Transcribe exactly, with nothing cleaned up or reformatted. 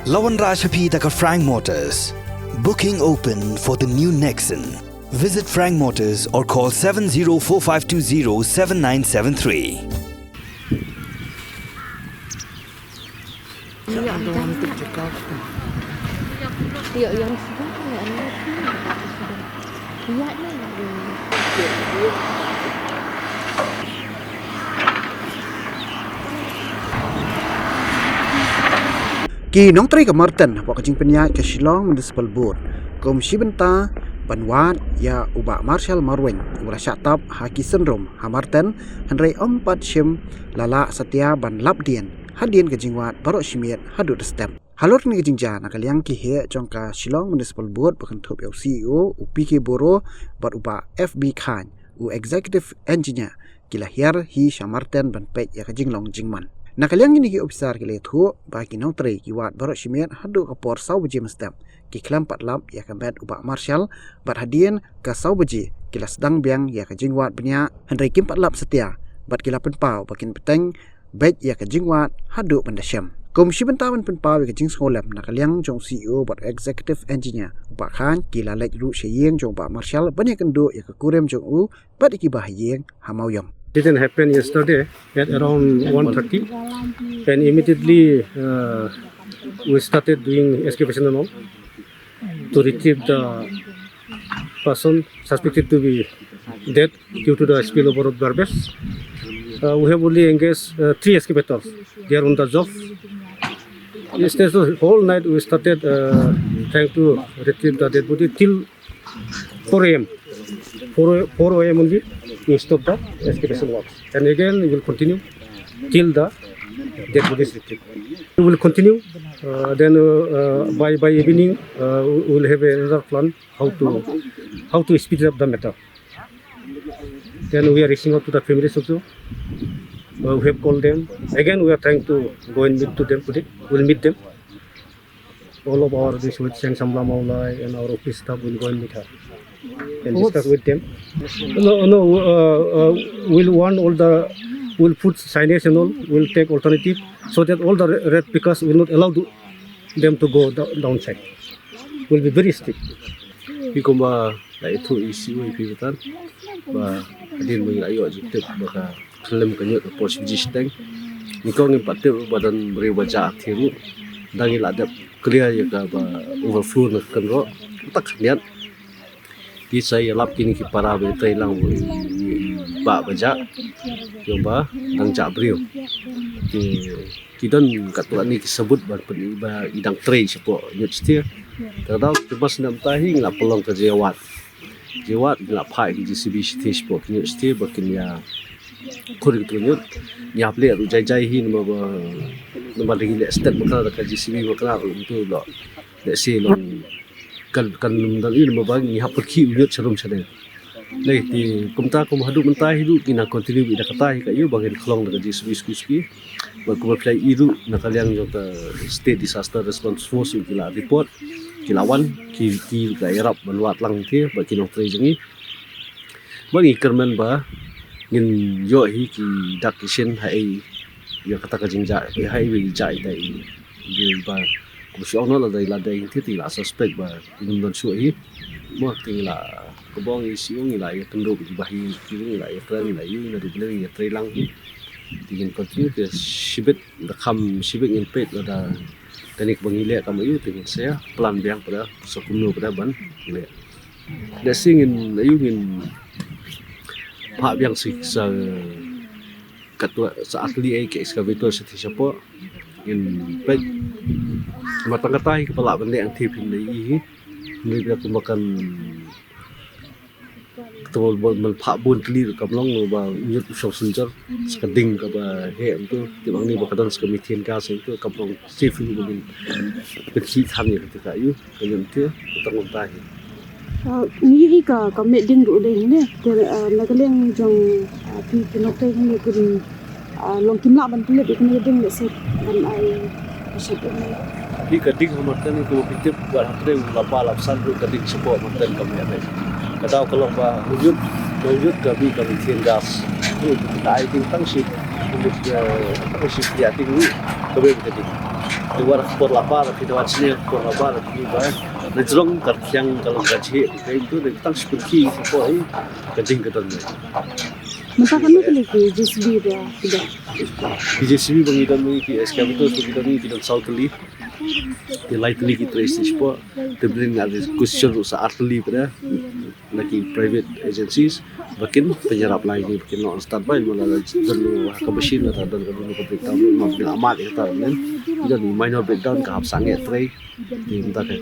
La wanrah sha phi da ka Frank Motors. Booking open for the new Nexon. Visit Frank Motors or call seven zero four five two zero seven nine seven three. Ki nongtrei ka Marten hapoh ka jingpynïaid ka Shillong Municipal Board kum shi bynta ban wad ïa u Bah Marshal Marwein uba la shah tap ha ki syndon ha Marten, hynrei ym pat shym la lah satia ban lap dien hadien ka jingwad baroh shi miet haduh da step. Halor kane ka jingjia, na ka liang ki heh jong ka Shillong Municipal Board ba kynthup ïa u C E O u P K Boro bad u Bah F B Khan u Executive Engineer, ki la hiar hi sha Marten ban peit ïa ka jinglong jingman. Na ka liang kine ki ophisar ki la ïathuh ba ki nongtrei ki wad baroh shi miet haduh ka por saw baje mynstep, ki khlem pat lap ïa ka met u Bah Marshal, bad hadien ka saw baje ki la sdang biang ïa ka jingwad bniah, hynrei kim pat lap satia, bad ki la pynpaw ba kin bteng beit ïa ka jingwad haduh ban da shem. Kum shi bynta ban pynpaw ïa ka jingsngewlem, na ka liang jong u C E O bad Executive Engineer u Bah Khan, ki la leit ruh sha ïing jong u Bah Marshal ban ïakynduh ïa ka kurim jong u bad ïa ki bahaïing ha Mawïong. Didn't happen yesterday at around one thirty, and immediately, uh, we started doing excavation and all to retrieve the person suspected to be dead due to the spillover of garbage. Uh, we have only engaged, uh, three excavators. They are on the job. Yesterday, the whole night we started, uh, trying to retrieve the dead body till four a m. Four, four a m only we stop the excavation works. And again, we will continue till the dead body is retrieved. We will continue. Uh, then, uh, uh, by, by evening, uh, we will have another plan how to, how to speed up the matter. Then we are reaching out to the families also. Uh, we have called them. Again, we are trying to go and meet to them today. We'll meet them. All of our this with Seng Samla Mawlai and our office staff will go and meet her and discuss with them. No, no, uh, uh, we'll warn all the, we'll put signage and all, we'll take alternative so that all the ra- red pickers will not allow to, them to go d- downside. Will be very strict. Phi kumba la ïathuh ïa i C E O ïa phi batan ba hadien ba ngi la ïoh jingtip ba ka khyllem ka ñiut ka por shi baje shiteng. Nyngkong ngim pat tip ba don briew ba jah thiah ruh. Dang ngi la dep clear ïa kaba overflow na ka kynroh. Tang khyndiat ki sa ïalap kine ki para ba ïatrei lang ba i, i, i bah ba jah. Ïa ba dang jah briew. Ki, ki don katto katne ki sabut ba pyn-i ba i dang trei shapoh ñiut shathie. Te ka daw ki mas namta hi ngi la pynlong ka jingïawad. Jingïawad ngi la phah ïa ki J C B shathie shapoh ki ñiut shathie ba kin ïa khur ïa ki ñiut. Ngi hap leh ruh jai jai hi namar ba, namar ba ngi leh stet bakla da ka J C B bakla ruh, ntu leh se long kan, kan ym don ïa namar ba ngi hap pyrkhih u ñiut sharum shadien. Lei te kumta kum haduh mynta hi ruh ngi nang continue beit da kata hi ka ïa ba ngin khlong da ka J C B suki suki. Bad kumba phi la ïohi ruh na ka liang jong ka State Disaster Response Force ki la report, ki la wan, ki, ki la ïarap ban wad lang te bad ki nongtrei jong ngi. Bad ngi kyrmen ba ngin ïoh hi ki dak ki shin ha ei ïa kata ka jingjah, ha ei ba i jah ita i. Ba kum shu ong noh lada i la dei te te i la suspect ba i nym don shuh hi. Mo te ngi la, kaba ong i C E O, ngi la ïakynduh bad ki bahaïing ki, ngi la ïakren, ngi la ïohi naduh mynne, ngi ïatrei lang hi. Te ngin continue te shibit da kham shibit ngin peit lada kane kaba ngi leh kam aiu, te ngin sa plan biang pat da sa kumno pat da ban leh. Lehse ngin aiu, ngin phah biang sa, sa katto, sa ar tylli ei ki excavator shathie shapoh. Ngin peit. Namar tang kata hi kaba lah ban leh, hangtei phin ïohi hi. Hynrei ba kumba kan, to ban phah bun tylli ruh kam long, ba ñiut u shong synjor, sa ka ding kaba heh hangto, te ba ngi ba ka don sa ka methane gas hangto, kam long safe ruh ba ngin pynkhih than ïa kata ka aiu, ka ñiut te, tang kumta hi. Ah, ngi ïohi ka, ka met ding ruh dei ne, te, ah, na ka liang jong, ah, phi, phi nongtrei hangne, kin, ah, long kim lah ban pynlip ïa kane ka ding lehse ban ai ka shet ïa kane. Phi, ka ding ha Marten kumba phi tip, wat hapdeng lap ba lap san ruh ka ding shapoh Marten kam heh beit. Ka daw ka long ba u ñiut, u ñiut ka mih ka methane gas. Ruh ka ai ding tang shi, u ñiut, eh, tang shi pliah ding ruh ka bei ka ding. War por lapar, phi da wan sini por lapar, phi ba. Na jrong ka thiang ka long ka jhi, ka itu da tang sepuluh ki por hi, ka ding ka don. Mynta kano kali ki J C B ba ki don? Ki J C B ba ngi don, ki excavator ba ngi don, ki don saw tylli. Ki lai tylli ki trei shisha. Te brin nga di question ruh sa ar tylli pada na ki private agencies. Ba kin pynïarap lai ni, ba kin long standby, ma la don ka machine, la don ka, don ka breakdown, ma kin amat ka ta nen. Ki don minor breakdown, ka hap sangeh trei. Te mynta ka